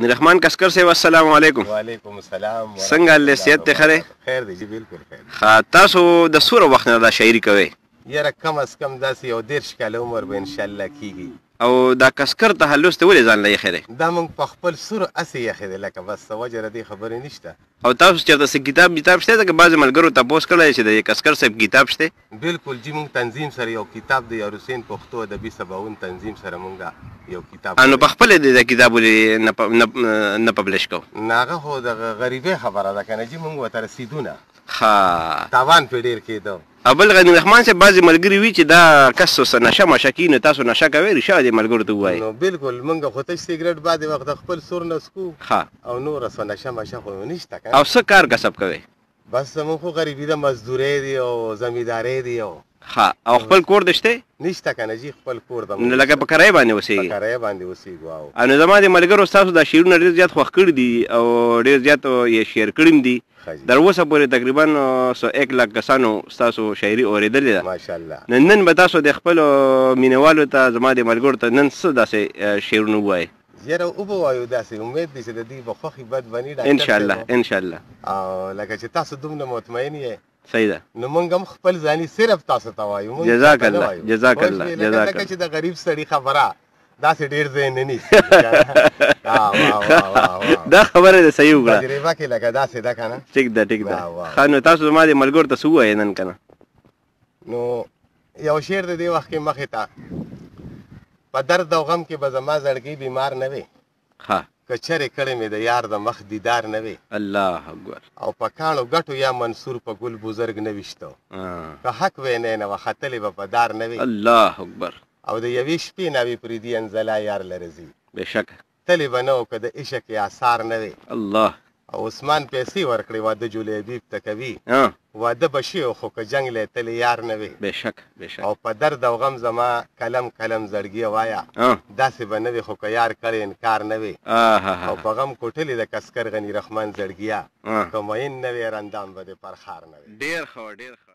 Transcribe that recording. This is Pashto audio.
رحمان کسکر صاحب، السلام علیکم. وعلیکم السلام. څنګه حال دی؟ صحت دی ښه دی؟ خیر دی جی، بالکل خیر دی. ښه، تاسو د څومره وخت نه دا شاعري کوئ؟ یاره کم از کم داسې یو 30 کاله عمر به انشاءالله کېږي. او دا کسکر تخلص ته ولې ځان له ایښی دی؟ دا موږ په خپل سور هسې ایښی دی، لکه بس څه وجه د دې خبرې نشته. او تاسو چېرته څه کتاب کتاب شته؟ ځکه بعضې ملګرو تپوس کړی چې د کسکر صاحب کتاب شته. بالکل جی، موږ تنظیم سره یو کتاب د یار حسین پښتو ادبي سباوون تنظیم سره موږ یو کتاب. نو په خپله دې دا کتاب ولې نه پبلش کو؟ نه، هغه خو د غریبۍ خبره ده که نه جي، موږ ورته رسېدو نه، ښه، تاوان پرې ډېر کېده. او بل غني رحمان صاحب، بعضې ملګري وي چې دا کس څه نشه مشه کوي، نو تاسو نشه کوئ؟ رښتیا دې ملګرو ته ووایئ. نو بالکل، موږ خو تش سګرټ بعضې وخت د خپل سور نه څکو. ښه. او نوره څه نشه مشه خو نشته که. او څه کار کسب کوئ؟ بس زموږ خو غریبي ده، مزدورۍ دی او زمیندارۍ دی او ښه، او خپل کور دې شته؟ نشته که نه جي، خپل کور د نو لکه په کرایه باندې اوسېږئ؟ په کرایه باندې اوسېږو. او نو زما د ملګرو ستاسو دا شعرونه ډېر زیات خوښ کړي دي او ډېر زیات یې شعر کړي هم دي. در اوسه پورې تقریبا 1 لک کسانو ستاسو شاعري اورېدلې ده. ماشاءالله. نو نن به تاسو د خپلو مینهوالو ته، زما د ملګرو ته نن څه داسې شعرونه ووایئ؟ یاره وبه وایو، داسې امید دی چې د دوی به خوښي بد به نه ډاکټر. انشاءالله، انشاءالله. او لکه چې تاسو دومره مطمئن یې، صحیح ده، نو موږ هم خپل ځاني صرف تاسو ته وایو. جزاک الله، جزاک الله، جزاک. لکه چې د غریب سړي خبره داسې ډېر ځای نه نیسي. دا خبره دې صحیح وکړه. تجربه کې لکه داسې ده که نه. ټیک ده، ټیک ده. ښه، نو تاسو زما د ملګرو ته څه ووایئ نن که نه؟ نو یو شعر د دې وخت کې مخې ته: په درد او غم کې به زما زړګی بیمار نه وي، ښه، که چېرې کړی مې د یار د مخ دیدار نه وي. الله اکبر. او په کاڼو ګټو یا منصور په ګل بزرګ نه ویشتو، که حق وې نه نه وختلې به په دار نه وي. الله اکبر. او د یوې شپې ناوې پرېدي انزلا یار لرزي، بېشکه تلې به نه و که د عشق یې آثار نه وي. الله. او عثمان پیسې ورکړې واده جلیبیب ته کوي، واده به شي خو که جنګ له تلې یار نه وي. بېشکه، بېشکه. او په درد او غم زما قلم قلم زړګیه وایه، داسې به نه وي خو که یار کړی انکار نه وي. او په غم کوټلې د کسکر غني رحمان زړګیه، که معین نه وي رندان به دې پر ښار نه وي. ډېر ښه، ډېر ښه.